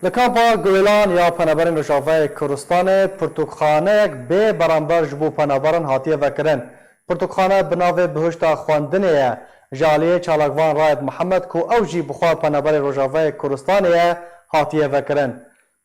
Li kampa Guhêlan ya penaberên Rojavayê Kurdistanê pirtûkxaneyek bê beramber ji bo penaberan hatiye vekirin. Pirtûkxane bi navê Bihişta Xwendinê ye. Ji aliyê çalakvan Raed Mihemed ku ew jî bi xwe penaberê Rojavayê Kurdistanê ye, hatiye vekirin.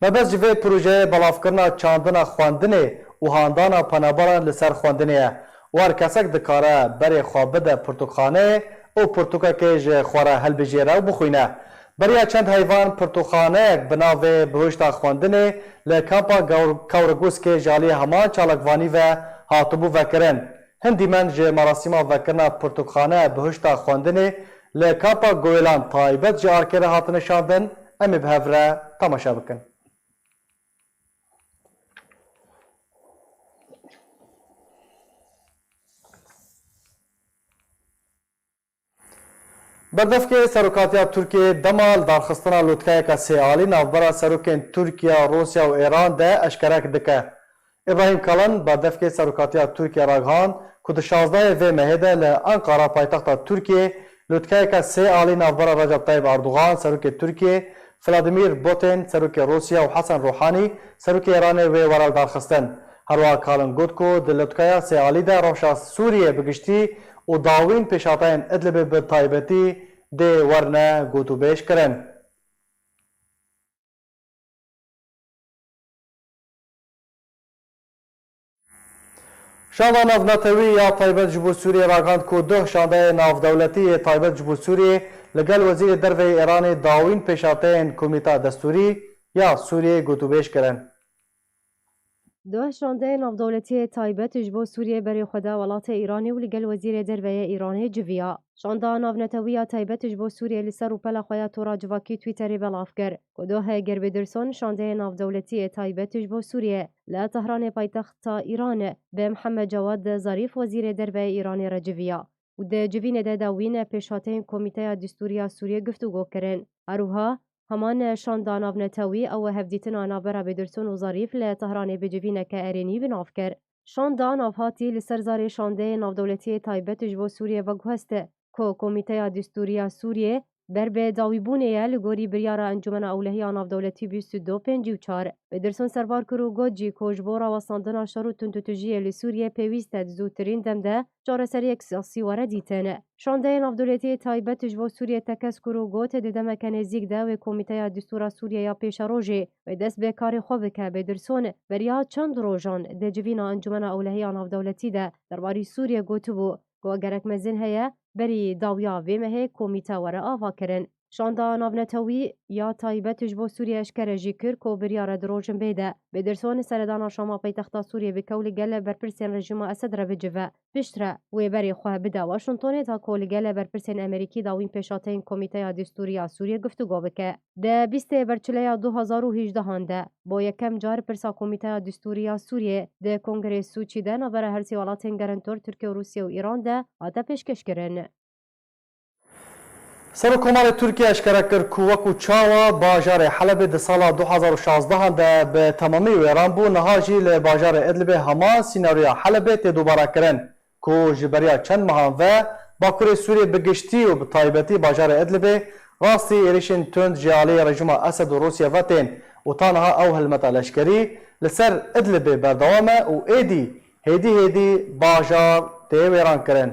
Mebest ji vê projeyê belavkirina çandina xwendinê û handana penaberan li ser xwendinê ye û her kesek dikare berê xwe bide pirtûkxaneyê û pirtûkekê ji xwe re hilbijêre û bixwîne. Beriya çend heyvan pirtûkxaneyek bi navê Bihişta Xwendinê li kampa Gawr-, Kawriguskê ji aliyê heman çalakvanî ve hatibû vekirin. Hin dîmen ji merasîma vekirina pirtûkxane Bihişta Xwendinê li kampa Goylan taybet ji arkê re hatine şandin, em ê bi hev re temaşe bikin. Berdevkê Serokatiya Tirkiyê dema li darxistina lotkeyeke sê alî navbera serokên Tirkiye, Rûsya û Îran de eşkerek dike. Îbrahîm Kalin, berdevkê Serokatiya Tirkiye ragihand ku di şazdehê vê mehê de li Enqara, paytexta Tirkiyê, lotkeyeke sê alî navbera Recep Tayyip Erdogan, serokê Tirkiyê, Vladimir Putin, serokê Rûsya û Hesen Ruhanî, serokê Îranê wê were lidarxistin. Herwiha Kalin got ku di lotkeya sê alî de rewşa Sûriyê bi giştî û dawîn pêşhateyên Idlibê bi taybetî dê werine gotûbêj kirin. Şanda navnetewî ya taybet ji bo Sûriyê ragihand ku duh şandeyê navdewletî yê taybet ji bo Sûriyê li gel Wezîrê Derve yê Îranê dawîn pêşhateyên Komîta Destûrî ya Sûriyê gotûbêj kirin. Duh şandeyê navdewletî yê taybet ji bo Sûriyê berê xwe da welatê Îranê û li gel Wezîrê Derve yê Îranê civiya. Şanda navnetewî ya taybet ji bo Sûriyê li ser rûpela xwe ya tora civakî Twitterê belav kir ku doh Gerbêdirson şandeyê navdewletî yê taybet ji bo Sûriyê li Tehranê paytexta Îran bi Mihemed Cewad Zarîf Wezîrê Derve yê Îranê re civiya û di civînê de dawîn pêşhateyên Komîteya Distûrî ya Sûriyê giftûgo kirin. Her wiha heman şanda navnetewî ew hevdîtina navbera Bêdirson û Zarîf li Tehranê bi civîneke erênî bi nav kir. Şanda navhatî li ser zarê şandeyê navdewletî yê taybet ji bo Sûriyê veguhest ku Komîteya Distûrî ya Sûriyê ber bi dawîbûnê ye li gorî biryara Encûmena Ewlehî ya Navdewletî bîst û du pêncî û çar. Bêdirson serbar kir û got jî ku ji bo rawestandina şer û tundûtijiyê li Sûriyê pêwîst e di zûtirîn dem de çareseriyek siyasî were dîtin. Şandeyê navdewletî yê taybet ji bo Sûriyê tekez kir û got, di demeke nêzîk de wê Komîteya Distûra Sûriyê ya Pêşerojê wê dest bi karê xwe bike. Bêdirson beriya çend rojan di civîna Encûmena Ewlehî ya Navdewletî de derbarî Sûriyê gotibû ku gerek mezin heye berî dawiya vê mehê komîte were avakirin. Şanda navnetewî ya taybet ji bo Sûriyê eşkere jî kir ku biryare di rojinbê de Bêdirson seredana Şama paytexta Sûriyê bike û li gel berpirsên rejîma Esed re bicive. Piştre wê berê xwe bide Washingtonê ta ku li gel berpirsên Amerîkî dawîn pêşhateyên Komîteya Distûrî ya Sûriyê giftûgo bike. Di bîstê berçileya du hazar û hejdehan de bo yekem car pirsa Komîteya Distûrî ya Sûriyê di Kongrê Sûçî de navbera her sê welatên gerentor Tirkiye û Rûsya û Îran de hate pêşkêşkirin. Serokkomarê Tirkiye eşkere kir ku wekû çawa bajarê Helebê di sala du hazar û şazdehan de bi temamî wêran bû, niha jî li bajarê Idlibê heman sînaryoya Helebê tê dubare kirin, ku ji beriya çend mehan ve Bakurê Sûriyê bi giştî û bi taybetî bajarê Idlibê rastî êrişên tund ji alî rejîma Esed û Rûsya ve tên û ta niha ew hilmeta leşkerî li ser Idlibê berdewam e û êdî hêdî hêdî bajar tê wêrankirin.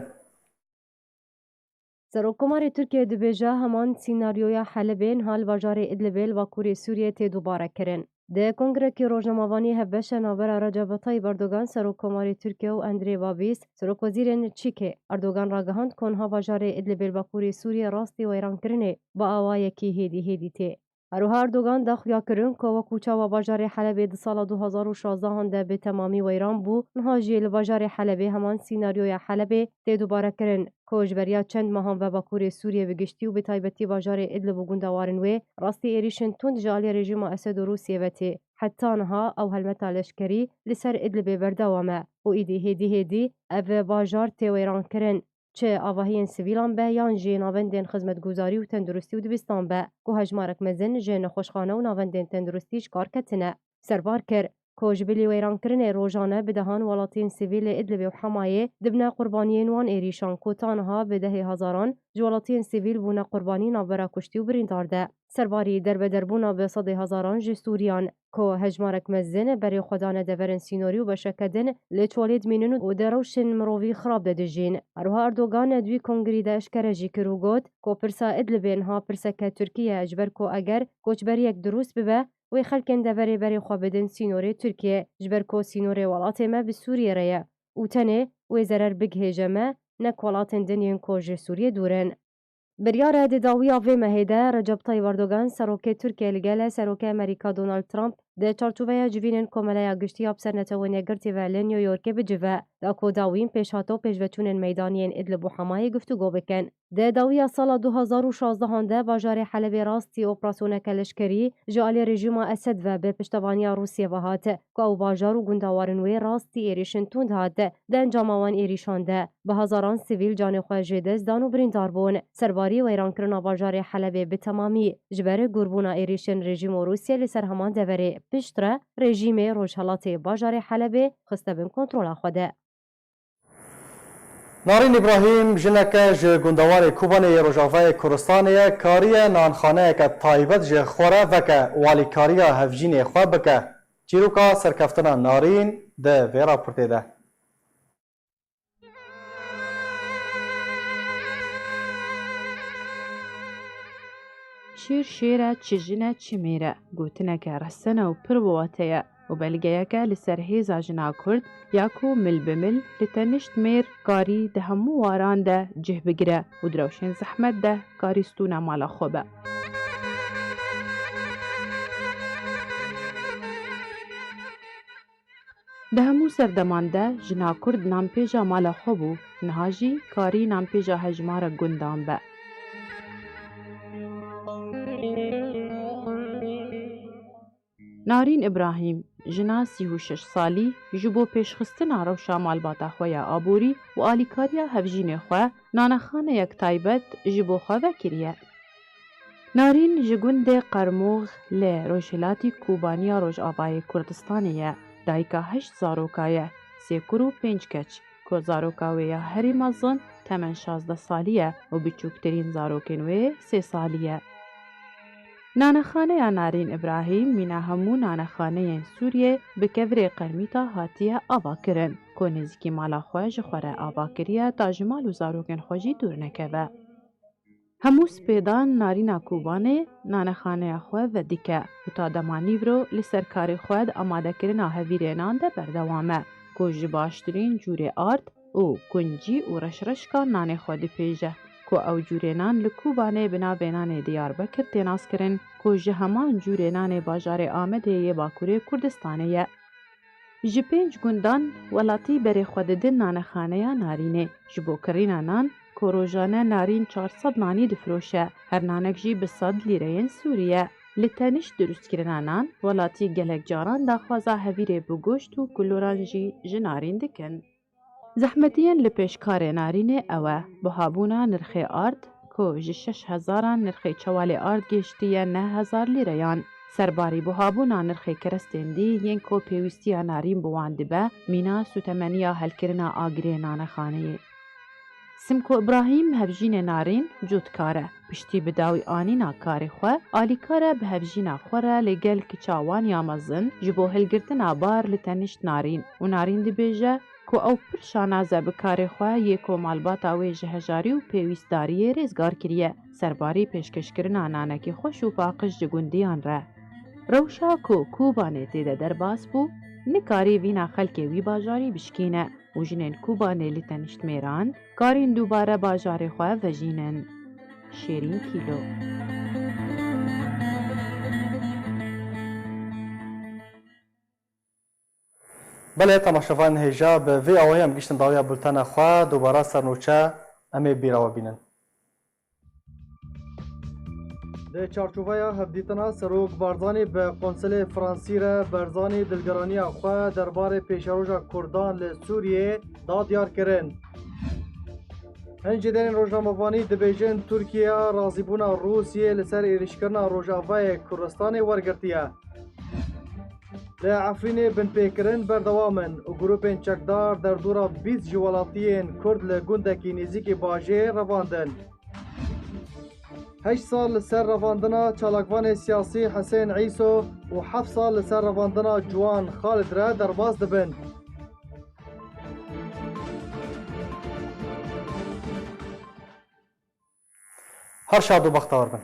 Serokkomarê Tirkiyê dibêje, heman sînaryoya Helebê niha li bajarê Idlibê li bakurê Sûriyê tê dubare kirin. Di kongrekî rojnamevanî hevbeş e navbera Recep Tayyip Erdogan, Serokkomarê Tirkiyê û Andrê Babîs, Serokwezîrên Çîkê. Erdogan ragihand ku niha bajarê Idlibê li bakurê Sûriyê rastî weyrankirinê bi awayekî hêdî hêdî tê. Her wiha Erdogan da xuya kirin ku wekû çawa bajarê Helebê di sala du hazar û şazdehan de bi temamî weyran bû, niha jî li bajarê Helebê heman sînaryoya Helebê tê dubare kirin, ku ji beriya çend mehan ve bakurê Sûriyê bi giştî û bi taybetî bajarê Idlib û gundewarên wê rastî êrîşên tund ji alî rejîma Esed û Rûsiyê ve tê. Heta niha ew helmeta leşkerî li ser Idlibê berdewam e û îdî hêdî hêdî ev bajar tê wêrankirin. Çi avahiyên sivîlan be yan jî navendên xizmetguzarî û tenduristî û dibistan be, ku hejmarek mezin ji nexweşxane û navendên tenduristî ji kar ketine. Serbar kir, ku ji bilî wêrankirinê rojane bi dehan welatiyên sivîl ê Idlibê û Hemayê dibine qurbaniyên wan êrîşan, ku ta niha bi dehê hezaran ji welatiyên sivîl bûne qurbanî navbera kuştî û birîndar de. Serbarî derbederbûna bi sedê hezaran ji Sûriyan, ku hejmarek mezin berê xwe dane deverên sînorî û beşeke din li çolê dimînin û di rewşên mirovî xirab de dijîn. Herwiha Erdogan di wî kongrî de eşkere jî kir û got, ku pirsa Idlibê niha pirseke Tirkî ye, ji ber ku eger koçberiyek dirûst bibe, wê xelkên deverê berê xwe bidin sînorê Tirkiyê, ji ber ku sînorê welatê me bi Sûriyê re ye û tenê wê zerer bigihêje me, nek welatên din yên ku ji Sûriyê dûr in. Biryar e di dawiya vê mehê de Recep Tayyip Erdogan, serokê Tirkiyê, li gele serokê Amerîka Donald Trump di çarçoveya civînên Komeleya Giştî ya bi ser Netewên Yekgirtî ve li New Yorkê bicive, da ku dawîn pêşhate û pêşveçûnên meydanî yên Idlib û Hemayê guftûgo bikin. Di dawiya sala du hezar û şazdehan de bajarê Helebê rastî operasyoneke leşkerî ji alî rejîma Esed ve bi piştevaniya Rûsiyê ve hat, ku ew bajar û gundawarên wê rastî êrîşên tund hat. Di encama wan êrîşan de bi hezaran sivîl canê xwe ji dest dan û birîndar bûn. Serbarî weyrankirina bajarê Helebê bi temamî ji ber gurbûna êrîşên rejîm û Rûsiyê li ser heman deverê. Piştre rejîmê rojhelatê bajarê Helebê xiste bin kontrola xwe de. Narîn Îbrahîm jineke ji gundewarê Kobanê yê Rojavayê Kurdistanê ye, kariye nanxaneyeke taybet ji xwe re veke û alîkariya hevjînê xwe bike. Çîroka serkeftina Narîn di vê raportê de. Şêr şêr e, çi jin e, çi mêr e. Gotineke resen e û pir bi wate ye û belgeyeke li ser hêza jina Kurd ya ku mil bi mil li tenişt mêr karî di hemû waran de cih bigire û di rewşên zehmet de karî stûna mala xwe be. Di hemû serdeman de jina Kurd nanpêja mala xwe bû, niha jî karî nanpêja hejmarek gundan be. Narîn Îbrahîm, jina sî û şeş salî, ji bo pêşxistina rewşa malbata xwe ya aborî û alîkariya hevjînê xwe, nanexaneyek taybet ji bo xwe vekiriye. Narîn ji gundê Qermox li rojhilatî Kobaniya Rojavayê Kurdistanê ye. Dayika heşt zaroka ye, sê kur û pênc keç, ku zaroka wê ya herî mezin temen şazdeh salî ye û biçûktirîn zarokên wê sê salî ye. Nanexaneya Narîn Îbrahîm mîna hemû nanexaneyên Sûriyê bi kevirê qermîta hatiye avakirin, ku nêzîkî mala xwe ji xwe re ava kiriye ta ji mal û zarokên xwe jî dûr nekeve. Hemû spêdan Narîna Kobanê nanexaneya xwe vedike û ta dema nîvro li ser karê xwe di amadekirina hevîrênan de berdewam e, ku ji baştirîn cûrê ard û kuncî û reşreşka nanê xwe dipêje, ku ew cûrê nan li Kobanê bi navê nanê Diyarbekir tê naskirin, ku ji heman cûrê nanê bajarê Amedê yê Bakurê Kurdistanê ye. Ji pênc gundan welatî berê xwe didin nanexaneya Narînê. Ji bo kirîna nan, ku rojane Narîn çar sed nanî difiroşe, her nanek jî bi sed lîreyên Sûrî ye. Li tenişt dirustkirina nan, welatî gelek caran daxwaza hevîrê bi goşt û kuloran jî ji Narîn dikin. Zehmetiyên li pêş karê Narînê ew e, buhabûna nirxê ard, ku ji şeş hezaran nirxê çewalê ard gêştiye neh hezar lîreyan. Serbarî buhabûna nirxê kerestên dî yên ku pêwîstiya Narîn bi wan dibe, mîna sûtemeniya helkirina agirê nanexaneyê. Simko Îbrahîm, hevjînê Narîn, cotkar e. Piştî bi dawî anîna karê xwe, alîkar e bi hevjîna xwe re li gel kiça wan ya mezin ji bo hilgirtina bar li tenişt Narîn û Narîn dibêje, ku ew pir şanaz e bi karê xwe yê ku malbata wê ji hejarî û pêwîstdariyê rêzgar kiriye, serbarî pêşkêşkirina nanekî xweş û paqij ji gundiyan re. Rewşa ku Kobanê tê de derbas bû, nikarî vîna xelkê wî bajarî bişkîne û jinên Kobanê li tenişt mêran karîn dubare bajarê xwe vejînin. Şêrîn Kîlo. Belê, temaşevanên hêja, bi vê awayî em gihiştin dawiya bultena xwe, dubara ser nûçe em ê bîra we bînin. Di çarçoveya hevdîtina Serok Barzanî bi Konsilê Fransî re Barzanî dilgiraniya xwe derbarê pêşeroja Kurdan li Sûriyê da diyar kirin. Hin jêderên rojnamevanî dibêjin Tirkiye razîbûna Rûsiyê li ser êrîşkirina Rojavayê Kurdistanê wergirtiye. Li Efrînê binpêkirin berdewam in û grûpên çekdar derdora bîst ji welatiyên Kurd li gundekî nêzîkî bajêr revandin. Heşt sal li ser revandina çalakvanê siyasî Hisên Îso û heft sal li ser revandina Ciwan Xalid re derbas dibin. Her şad û bextewar bin.